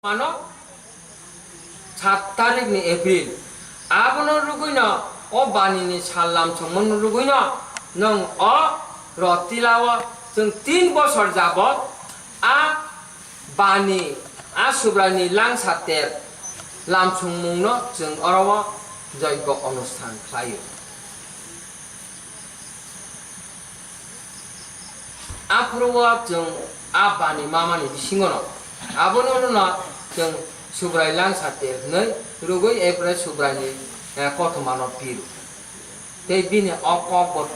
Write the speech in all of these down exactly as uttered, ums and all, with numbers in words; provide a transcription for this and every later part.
Mano sat tarikni April. Abono rwgwino o banini sal lamsongmano rwgwino nwng o Rotilao chwng tin bosor jabot a bani, a Subraini langsa ter lamsongmungno chwng oro o joigo onusthan khlaio. Aphuru o chwng a bani mamani bisingo no, abono no chwng Subrai langsa ter hwnwi rwgwi, apre Subraini, eh, kothomano piru. Tei bini o kok bo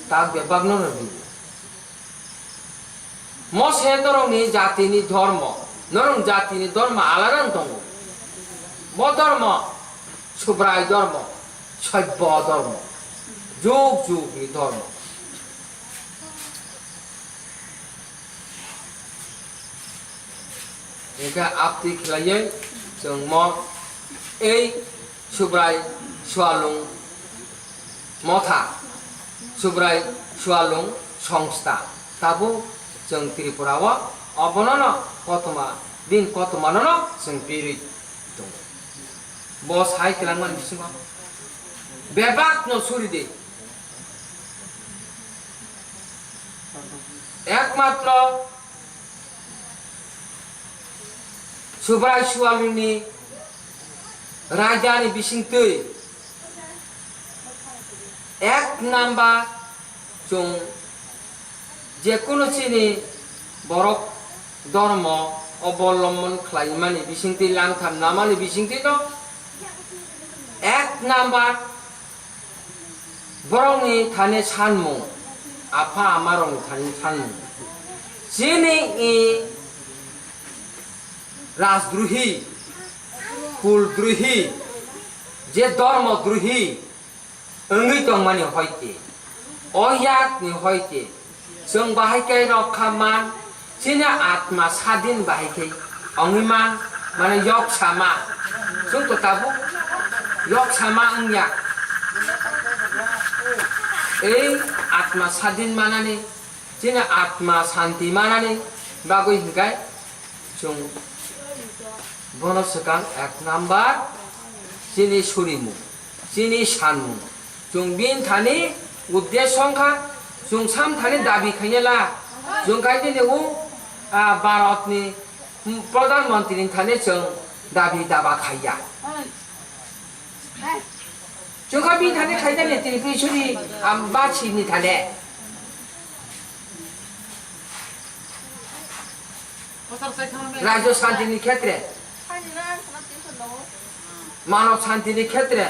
tak bebakno no rw. Mose norokni jatini dhormo, norok jatini dhormo alada wng tongo. Bo dhormo Subrai dhormo, Sobbo dhormo, jug jugni dhormo. Hingke aptwi khlaiwi chwng mo ei Subrai Sualung motha, Subrai Sualung songsta, tabuk chwng Tripura o obonono kothoma, bini kothomanono chwng pirwi tongo. Bo sai kwlangmani bisingo bebakno suri di. Ekmatro Subrai Sualungni raidani bisingtwi ek number chwng jekunu chini borok dhormo obolomon khlaimani bisingtwi, langtham namani bisingtwi no ek number borokni thani sanmung, apha amarokni thani sanmung. Chini i rajdrahi, kuldrohi, je dhormo drohi wngwi tongmani hoite, o yakni hoite, chwng bahai khe rokha man, chini atma sadin bahai khe wngwi man, mane yok sama, chwng to tabuk yok sama wngya. Ei atma sadin manani, chini atma santi manani bagwi hingkai chwng bono swkang ek number chini surimung, chini sanmung. Chwng bini thani uddesho wngkha, chwng sam thani dabi khainela, chwng khai dini u, ah, Bharatni Pradhan Mantri ni thani chwng dabi daba khaiya. Chwng kha bini thani khaijani Tripuri suri, am, bachini thani. Rajyo santini khetre, manob santini khetre,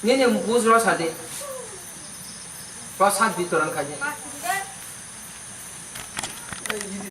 nini bujro sadi, prasad bitoron khaidi.